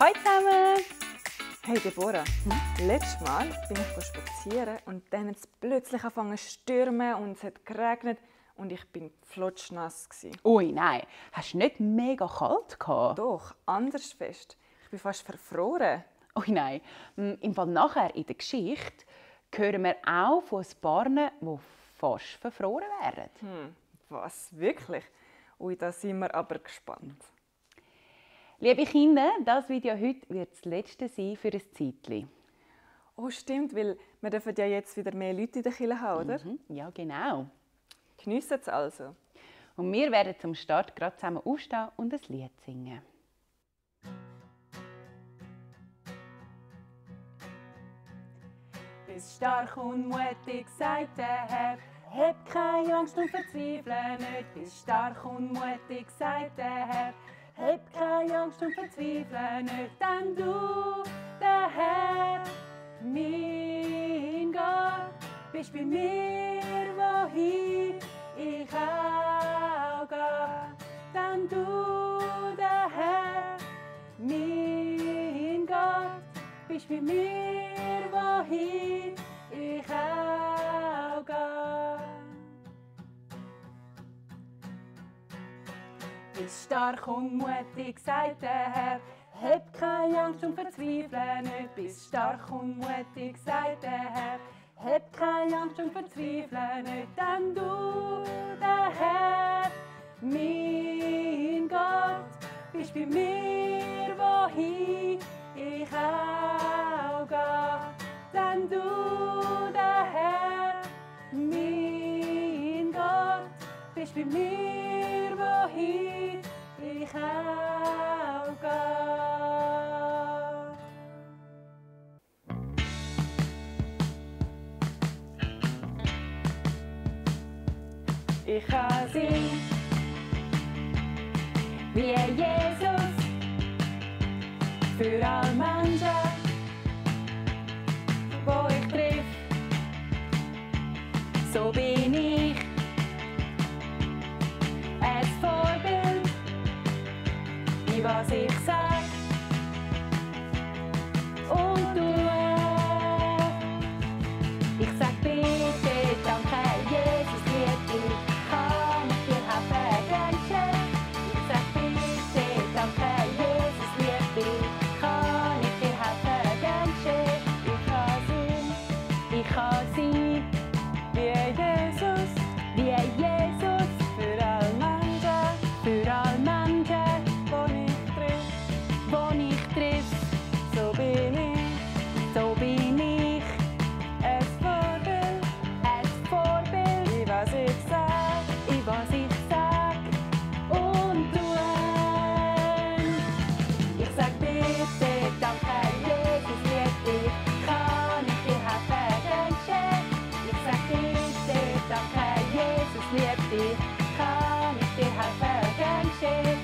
Hallo zusammen! Hey Deborah, letztes Mal bin ich spazieren und dann hat es plötzlich angefangen zu stürmen und es hat geregnet und ich bin flotschnass. Ui, nein, hast du nicht mega kalt gehabt? Doch, anders fest. Ich bin fast verfroren. Ui, nein. Im Fall nachher in der Geschichte hören wir auch von ein paar, die fast verfroren wären. Was, wirklich? Ui, da sind wir aber gespannt. Liebe Kinder, das Video heute wird das letzte sein für ein Zeitchen. Oh, stimmt, weil wir dürfen ja jetzt wieder mehr Leute in der Kirche haben, oder? Ja, genau. Geniessen es also. Und wir werden zum Start gerade zusammen aufstehen und ein Lied singen. Bist stark und mutig, sagt der Herr. Hab keine Angst und verzweifle nicht. Bist stark und mutig, sagt der Herr. Hab keine Angst und verzweifle nicht. Denn du, der Herr, mein Gott, bist bei mir, wohin ich auch gehe. Denn du, der Herr, mein Gott, bist bei mir, wohin ich auch gehe. Bist stark und mutig, sagt der Herr. Hab keine Angst und verzweifle nicht. Bist stark und mutig, sagt der Herr. Hab keine Angst und verzweifle nicht. Denn du, der Herr, mein Gott, bist bei mir, wohin ich auch gehe. Denn du, der Herr, mein Gott, bist bei mir, wohin ich auch gehe. Ich kann singen wie Jesus für alle Menschen, wo ich triff. So bin ich ein Vorbild, wie was ich sag und tue. Ich sag bitte, danke, Jesus liebt dich, kann ich dir helfen, gern geschehen. Ich sag bitte, danke, Jesus liebt dich, kann ich dir helfen, gern geschehen. Ich kann sein, wie Jesus Für alle Menschen, wo ich triff, so bin ich ein Vorbild, wie was ich sag. in was ich sag und tue. Ich sag bitte, danke, Jesus liebt dich, kann ich dir helfen, gern geschehen. Ich sag bitte, danke, Jesus liebt dich, kann ich dir helfen, gern geschehen.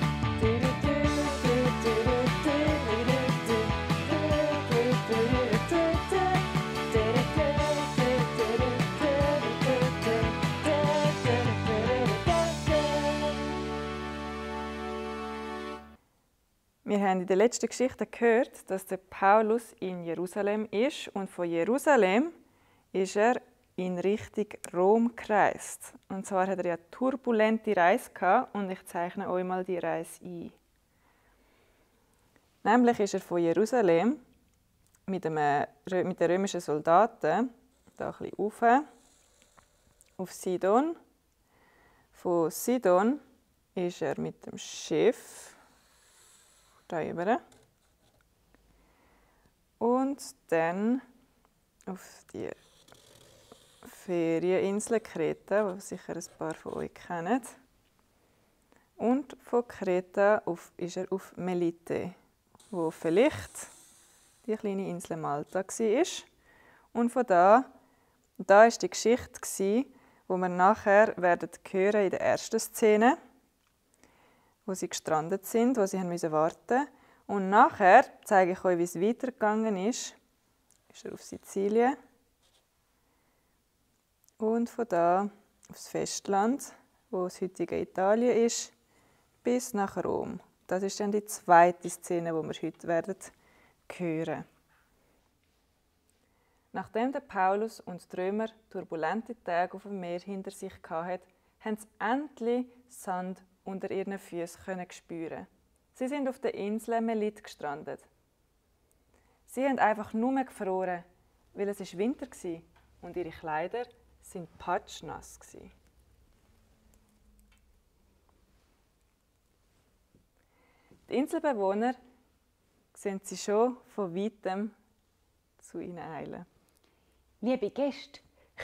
Wir haben in der letzten Geschichte gehört, dass der Paulus in Jerusalem ist und von Jerusalem ist er in Richtung Rom gereist. Und zwar hat er ja eine turbulente Reise gehabt und ich zeichne euch mal die Reise ein. Nämlich ist er von Jerusalem mit den römischen Soldaten da ein bisschen rauf, auf Sidon. Von Sidon ist er mit dem Schiff da rüber. Und dann auf die Ferieninsel Kreta, die sicher ein paar von euch kennen. Und von Kreta ist er auf Melite, wo vielleicht die kleine Insel Malta war. Und von da war die Geschichte, die wir nachher werden hören in der ersten Szene, wo sie gestrandet sind, wo sie warten mussten. Und nachher zeige ich euch, wie es weitergegangen ist. Ist er auf Sizilien. Und von da aufs Festland, wo das heutige Italien ist, bis nach Rom. Das ist dann die zweite Szene, die wir heute werden hören. Nachdem der Paulus und die Römer turbulente Tage auf dem Meer hinter sich hatten, haben sie endlich Sand unter ihren Füßen spüren. Sie sind auf der Insel Melite gestrandet. Sie haben einfach nur gefroren, weil es Winter war und ihre Kleider sind patschnass waren. Die Inselbewohner sehen sie schon von weitem zu ihnen eilen. Liebe Gäste,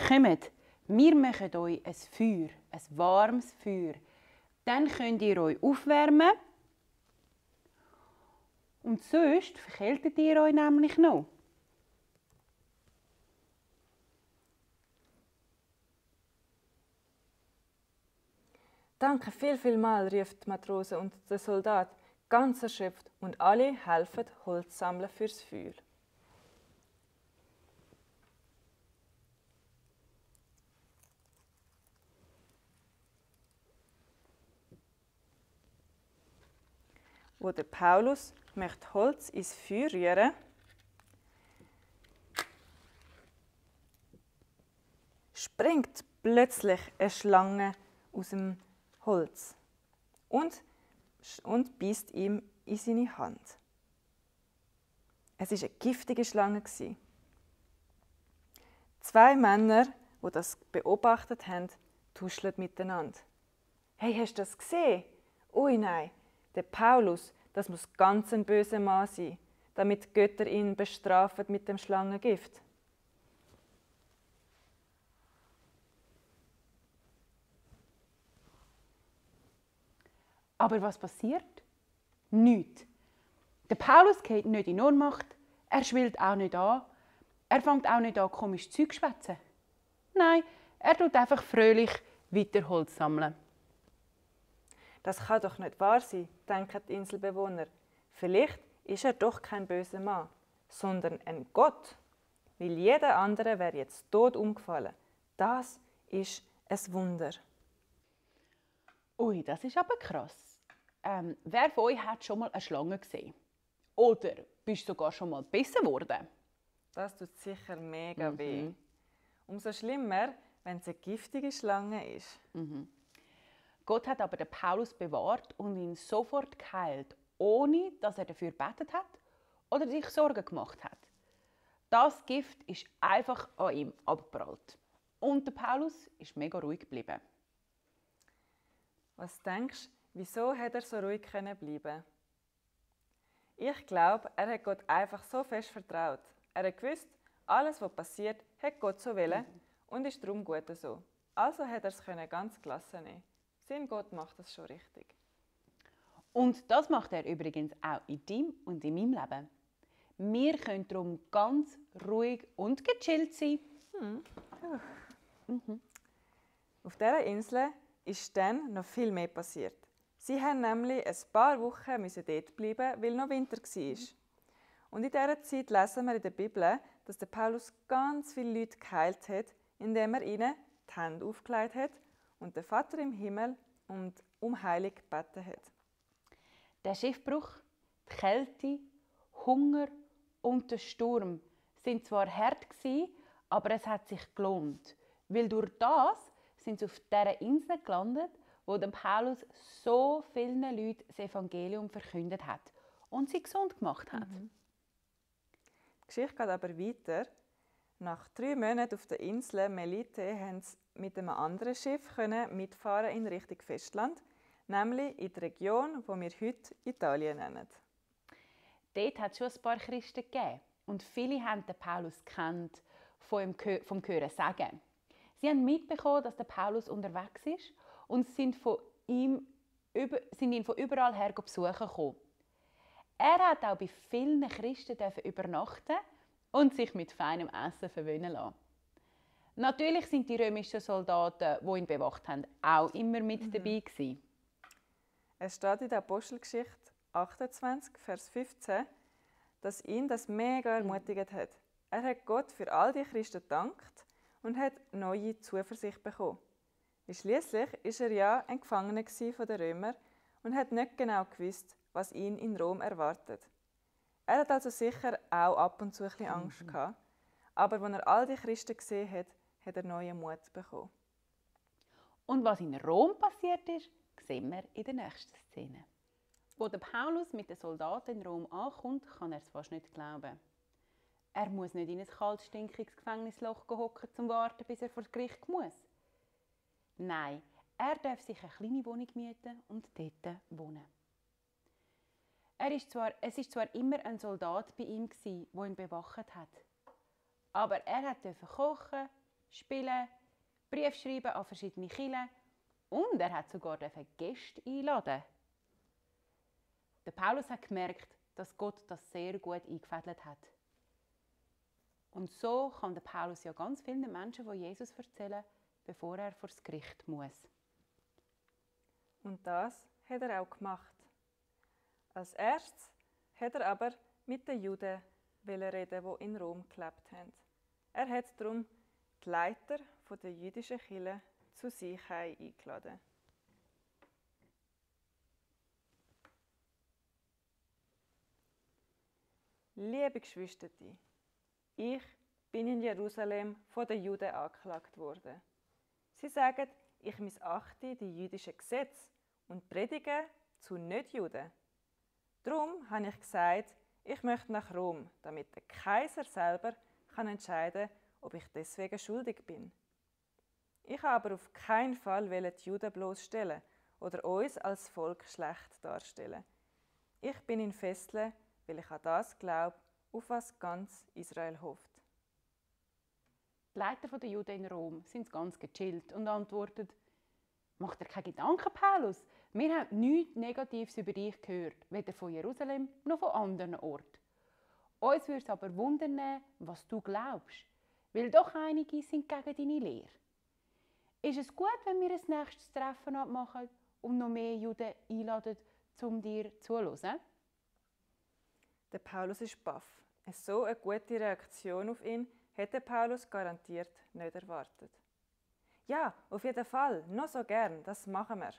kommt, wir machen euch ein Feuer, ein warmes Feuer. Dann könnt ihr euch aufwärmen. Und sonst verkältet ihr euch nämlich noch. Danke viel, ruft die Matrose und der Soldat, ganz erschöpft, und alle helfen Holz sammeln fürs Feuer. Wo der Paulus möchte Holz ins Feuer rühren, springt plötzlich eine Schlange aus dem Holz und beißt ihm in seine Hand. Es war eine giftige Schlange. Zwei Männer, die das beobachtet haben, tuscheln miteinander. «Hey, hast du das gesehen? Ui, nein, der Paulus, das muss ganz ein böser Mann sein, damit die Götter ihn bestrafen mit dem Schlangengift.» Aber was passiert? Nichts. Der Paulus geht nicht in Ohnmacht, er schwillt auch nicht an, er fängt auch nicht an, komisch Zeug zu schwätzen. Nein, er tut einfach fröhlich weiter Holz sammeln. «Das kann doch nicht wahr sein», denken die Inselbewohner. «Vielleicht ist er doch kein böser Mann, sondern ein Gott, weil jeder andere wäre jetzt tot umgefallen. Das ist ein Wunder.» Ui, das ist aber krass. Wer von euch hat schon mal eine Schlange gesehen? Oder bist du sogar schon mal gebissen worden? Das tut sicher mega weh. Umso schlimmer, wenn es eine giftige Schlange ist. Gott hat aber den Paulus bewahrt und ihn sofort geheilt, ohne dass er dafür gebetet hat oder sich Sorgen gemacht hat. Das Gift ist einfach an ihm abgeprallt. Und der Paulus ist mega ruhig geblieben. Was denkst du, wieso hat er so ruhig bleiben? Ich glaube, er hat Gott einfach so fest vertraut. Er hat gewusst, alles, was passiert, hat Gott so wollen und ist darum gut so. Also hat er es ganz gelassen nehmen. Sein Gott macht das schon richtig. Und das macht er übrigens auch in deinem und in meinem Leben. Wir können darum ganz ruhig und gechillt sein. Auf dieser Insel ist dann noch viel mehr passiert. Sie haben nämlich ein paar Wochen dort bleiben, weil noch Winter war. Und in dieser Zeit lesen wir in der Bibel, dass der Paulus ganz viele Leute geheilt hat, indem er ihnen die Hände aufgelegt hat und der Vater im Himmel um Heilung gebeten hat. Der Schiffbruch, die Kälte, Hunger und der Sturm sind zwar hart gewesen, aber es hat sich gelohnt, weil durch das sind sie auf dieser Insel gelandet, wo der Paulus so vielen Leuten das Evangelium verkündet hat und sie gesund gemacht hat. Die Geschichte geht aber weiter. Nach 3 Monaten auf der Insel Melite konnten sie mit einem anderen Schiff mitfahren in Richtung Festland, nämlich in die Region, die wir heute Italien nennen. Dort hat es schon ein paar Christen gegeben und viele haben den Paulus gekannt vom Hören sagen. Sie haben mitbekommen, dass der Paulus unterwegs ist und sind ihn von überall her besuchen gekommen. Er hat auch bei vielen Christen übernachten und sich mit feinem Essen verwöhnen lassen. Natürlich sind die römischen Soldaten, die ihn bewacht haben, auch immer mit dabei gewesen. Es steht in der Apostelgeschichte 28, Vers 15, dass ihn das mega ermutigt hat. Er hat Gott für all die Christen gedankt und hat neue Zuversicht bekommen. Schliesslich war er ja ein Gefangener der Römer und hat nicht genau gewusst, was ihn in Rom erwartet. Er hat also sicher auch ab und zu ein bisschen Angst gehabt, aber als er all die Christen gesehen hat, hat er neuen Mut bekommen. Und was in Rom passiert ist, sehen wir in der nächsten Szene. Wo der Paulus mit den Soldaten in Rom ankommt, kann er es fast nicht glauben. Er muss nicht in ein kaltes, stinkiges Gefängnisloch hocken, zum warten, bis er vor das Gericht muss. Nein, er darf sich eine kleine Wohnung mieten und dort wohnen. Es war zwar immer ein Soldat bei ihm, der ihn bewacht hat. Aber er durfte kochen, spielen, Briefe schreiben an verschiedene Kirchen und er hat sogar Gäste einladen. Der Paulus hat gemerkt, dass Gott das sehr gut eingefädelt hat. Und so kann der Paulus ja ganz vielen Menschen von Jesus erzählen, bevor er vor das Gericht muss. Und das hat er auch gemacht. Als erstes hat er aber mit den Juden reden, die in Rom gelebt haben. Er hat darum die Leiter der jüdischen Kirche zu sich eingeladen. Liebe Geschwister, ich bin in Jerusalem von den Juden angeklagt worden. Sie sagen, ich missachte die jüdischen Gesetze und predige zu Nicht-Juden. Darum habe ich gesagt, ich möchte nach Rom, damit der Kaiser selber entscheiden kann, ob ich deswegen schuldig bin. Ich habe aber auf keinen Fall die Juden bloßstellen oder uns als Volk schlecht darstellen. Ich bin in Fesseln, weil ich an das glaube, auf was ganz Israel hofft. Die Leiter der Juden in Rom sind ganz gechillt und antworten: «Mach dir keine Gedanken, Paulus. Wir haben nichts Negatives über dich gehört, weder von Jerusalem noch von anderen Orten. Uns würde es aber wundern, was du glaubst, weil doch einige sind gegen deine Lehre. Ist es gut, wenn wir ein nächstes Treffen abmachen und noch mehr Juden einladen, um dir zuzuhören?» Der Paulus ist baff. So eine gute Reaktion auf ihn hätte Paulus garantiert nicht erwartet. Ja, auf jeden Fall, noch so gern, das machen wir.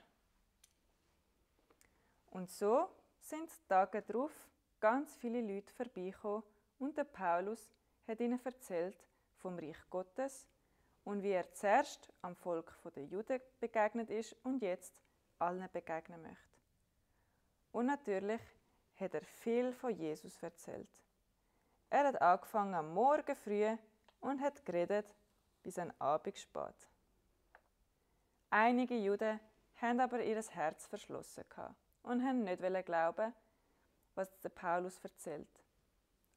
Und so sind die Tage darauf ganz viele Leute vorbeigekommen und der Paulus hat ihnen erzählt vom Reich Gottes und wie er zuerst am Volk der Juden begegnet ist und jetzt allen begegnen möchte. Und natürlich hat er viel von Jesus erzählt. Er hat angefangen am Morgen früh und hat geredet bis an Abend spät. Einige Juden haben aber ihr Herz verschlossen und haben nicht glauben, was der Paulus erzählt.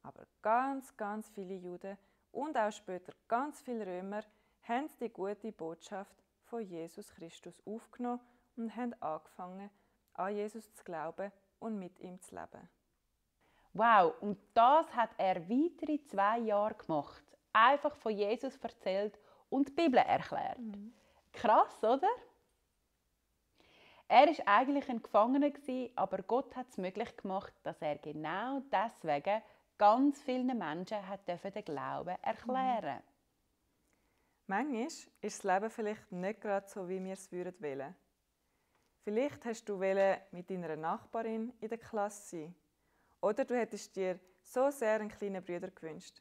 Aber ganz viele Juden und auch später ganz viele Römer haben die gute Botschaft von Jesus Christus aufgenommen und haben angefangen, an Jesus zu glauben und mit ihm zu leben. Wow, und das hat er weitere 2 Jahre gemacht. Einfach von Jesus erzählt und die Bibel erklärt. Krass, oder? Er war eigentlich ein Gefangener, aber Gott hat es möglich gemacht, dass er genau deswegen ganz vielen Menschen den Glauben erklären durfte. Manchmal ist das Leben vielleicht nicht gerade so, wie wir es wollen würden. Vielleicht hast du mit deiner Nachbarin in der Klasse sein. Oder du hättest dir so sehr einen kleinen Bruder gewünscht.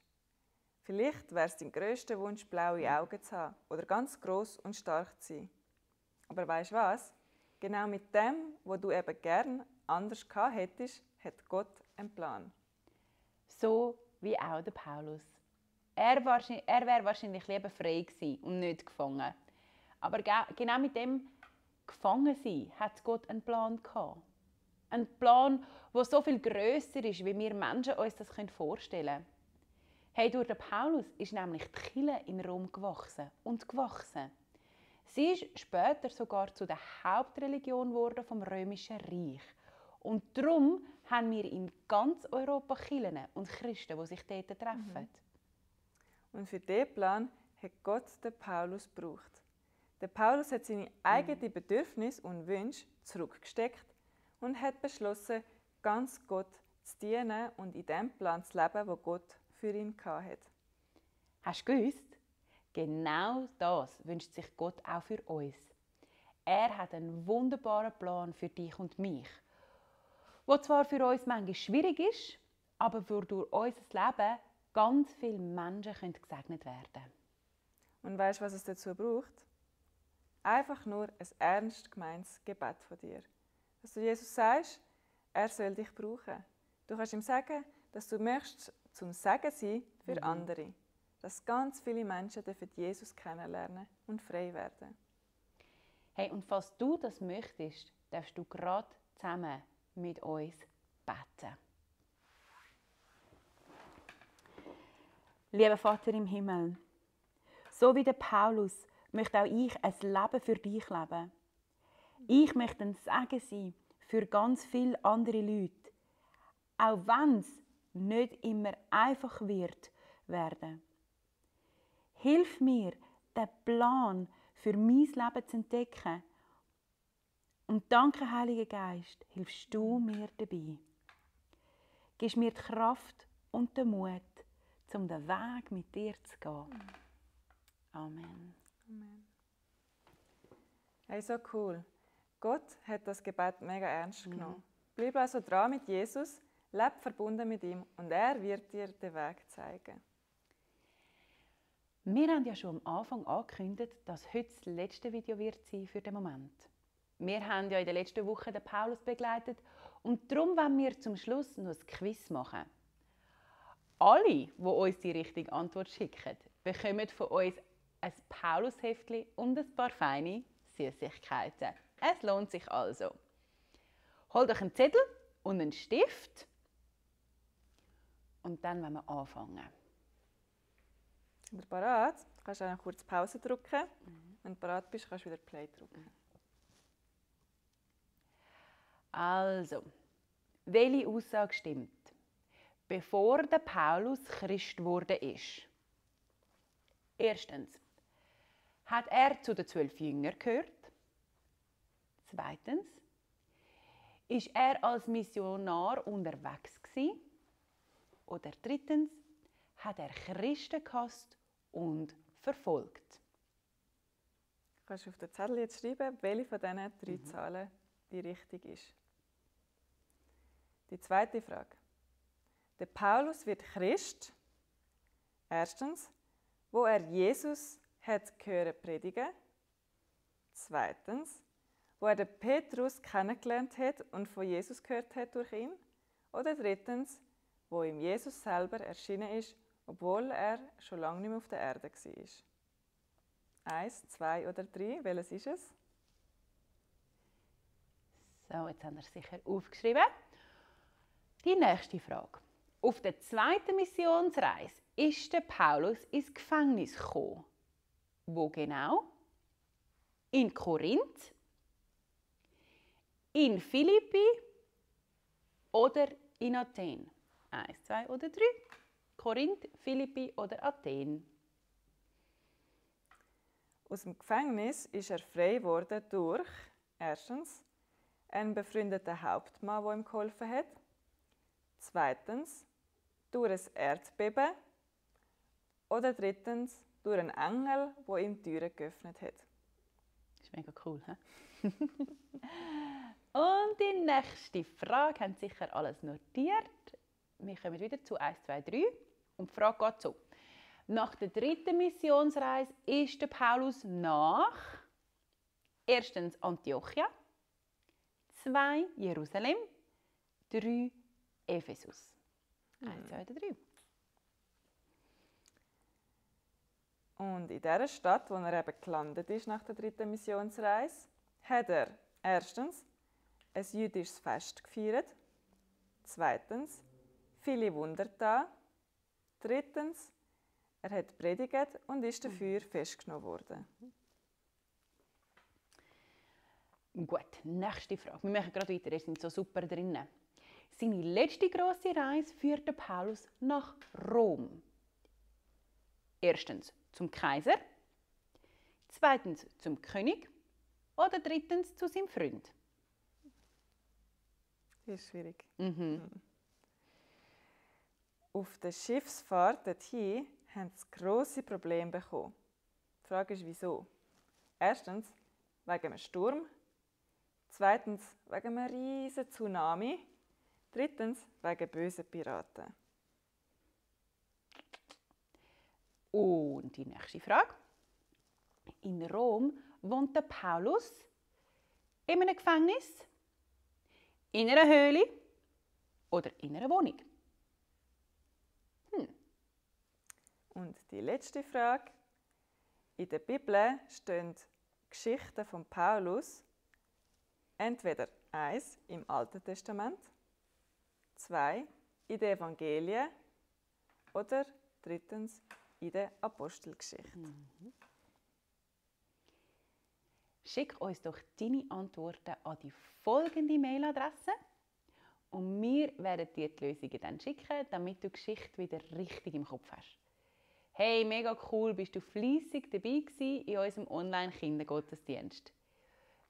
Vielleicht wäre es dein grösster Wunsch, blaue Augen zu haben oder ganz gross und stark zu sein. Aber weisst du was? Genau mit dem, was du eben gern anders gehabt hättest, hat Gott einen Plan. So wie auch der Paulus. Er wäre wahrscheinlich lieber frei gewesen und nicht gefangen. Aber genau mit dem Gefangensein hat Gott einen Plan gehabt. Ein Plan, der so viel grösser ist, wie wir Menschen uns das vorstellen können. Hey, durch den Paulus ist nämlich die Kirche in Rom gewachsen und gewachsen. Sie ist später sogar zu der Hauptreligion geworden vom Römischen Reich. Und darum haben wir in ganz Europa Kirchen und Christen, die sich dort treffen. Und für diesen Plan hat Gott den Paulus gebraucht. Der Paulus hat seine eigenen Bedürfnisse und Wünsche zurückgesteckt und hat beschlossen, ganz Gott zu dienen und in dem Plan zu leben, den Gott für ihn hatte. Hast du gewusst? Genau das wünscht sich Gott auch für uns. Er hat einen wunderbaren Plan für dich und mich, wo zwar für uns manchmal schwierig ist, aber wo durch unser Leben ganz viele Menschen gesegnet werden können. Und weißt du, was es dazu braucht? Einfach nur ein ernst gemeintes Gebet von dir. Dass du Jesus sagst, er soll dich brauchen. Du kannst ihm sagen, dass du möchtest zum Segen sein für andere. Dass ganz viele Menschen Jesus kennenlernen und frei werden. Hey, und falls du das möchtest, darfst du gerade zusammen mit uns beten. Lieber Vater im Himmel, so wie der Paulus möchte auch ich ein Leben für dich leben. Ich möchte ein Segen sein für ganz viele andere Leute, auch wenn es nicht immer einfach werden. Hilf mir, den Plan für mein Leben zu entdecken. Und danke, Heiliger Geist, hilfst du mir dabei. Gibst mir die Kraft und den Mut, um den Weg mit dir zu gehen. Amen. Amen. Hey, so cool. Gott hat das Gebet mega ernst genommen. Bleib also dran mit Jesus, leb verbunden mit ihm und er wird dir den Weg zeigen. Wir haben ja schon am Anfang angekündigt, dass heute das letzte Video wird sein für den Moment. Wir haben ja in der letzten Woche den Paulus begleitet und darum wollen wir zum Schluss noch ein Quiz machen. Alle, die uns die richtige Antwort schicken, bekommen von uns ein Paulus-Heftchen und ein paar feine Süßigkeiten. Es lohnt sich also. Holt euch einen Zettel und einen Stift und dann wollen wir anfangen. Sind wir bereit? Du kannst eine kurze Pause drücken. Wenn du bereit bist, kannst du wieder Play drücken. Also, welche Aussage stimmt? Bevor der Paulus Christ geworden ist. Erstens, hat er zu den 12 Jüngern gehört? Zweitens, ist er als Missionar unterwegs gewesen? Oder drittens, hat er Christen gehasst und verfolgt? Du kannst auf den Zettel jetzt schreiben, welche von diesen 3 Zahlen die richtig ist. Die zweite Frage. Der Paulus wird Christ. Erstens, wo er Jesus hat gehört predigen. Zweitens, wo er den Petrus kennengelernt hat und von Jesus gehört hat durch ihn. Oder drittens, wo ihm Jesus selber erschienen ist, obwohl er schon lange nicht mehr auf der Erde war. 1, 2 oder 3, welches ist es? So, jetzt haben wir es sicher aufgeschrieben. Die nächste Frage. Auf der zweiten Missionsreise ist der Paulus ins Gefängnis gekommen. Wo genau? In Korinth? In Philippi? Oder in Athen? 1, 2 oder 3. Korinth, Philippi oder Athen? Aus dem Gefängnis ist er frei geworden durch, erstens, einen befreundeten Hauptmann, der ihm geholfen hat. Zweitens, durch ein Erdbeben. Oder drittens, durch einen Engel, der ihm die Türen geöffnet hat. Das ist mega cool, he? Und die nächste Frage, haben sicher alles notiert. Wir kommen wieder zu 1, 2, 3. Und die Frage geht so. Nach der dritten Missionsreise ist der Paulus nach erstens Antiochia, 2 Jerusalem, 3 Ephesus. 1, 2 oder 3. Und in dieser Stadt, wo er eben gelandet ist nach der dritten Missionsreise, hat er erstens ein jüdisches Fest gefeiert, zweitens viele Wunder getan, drittens er hat predigt und ist dafür festgenommen worden. Gut, nächste Frage. Wir machen gerade weiter, wir sind so super drinnen. Seine letzte grosse Reise führte Paulus nach Rom. Erstens zum Kaiser, zweitens zum König oder drittens zu seinem Freund. Das ist schwierig. Auf der Schiffsfahrt dorthin haben sie grosse Probleme bekommen. Die Frage ist, wieso? Erstens wegen einem Sturm, zweitens wegen einem riesigen Tsunami 3. wegen bösen Piraten. Und die nächste Frage. In Rom wohnt der Paulus in einem Gefängnis, in einer Höhle oder in einer Wohnung? Und die letzte Frage. In der Bibel stehen Geschichten von Paulus entweder 1 im Alten Testament, 2 in den Evangelien oder 3 in der Apostelgeschichte. Schick uns doch deine Antworten an die folgende Mailadresse und wir werden dir die Lösungen dann schicken, damit du die Geschichte wieder richtig im Kopf hast. Hey, mega cool, bist du fleissig dabei gewesen in unserem Online-Kindergottesdienst.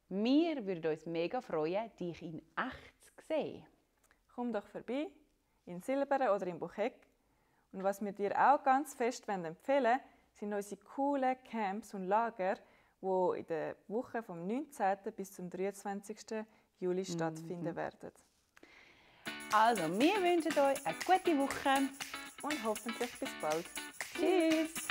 Wir würden uns mega freuen, dich in echt zu sehen. Komm doch vorbei, in Silberen oder in Bucheck. Und was wir dir auch ganz fest empfehlen, sind unsere coolen Camps und Lager, die in der Woche vom 19. bis zum 23. Juli stattfinden werden. Also, wir wünschen euch eine gute Woche und hoffentlich bis bald. Tschüss!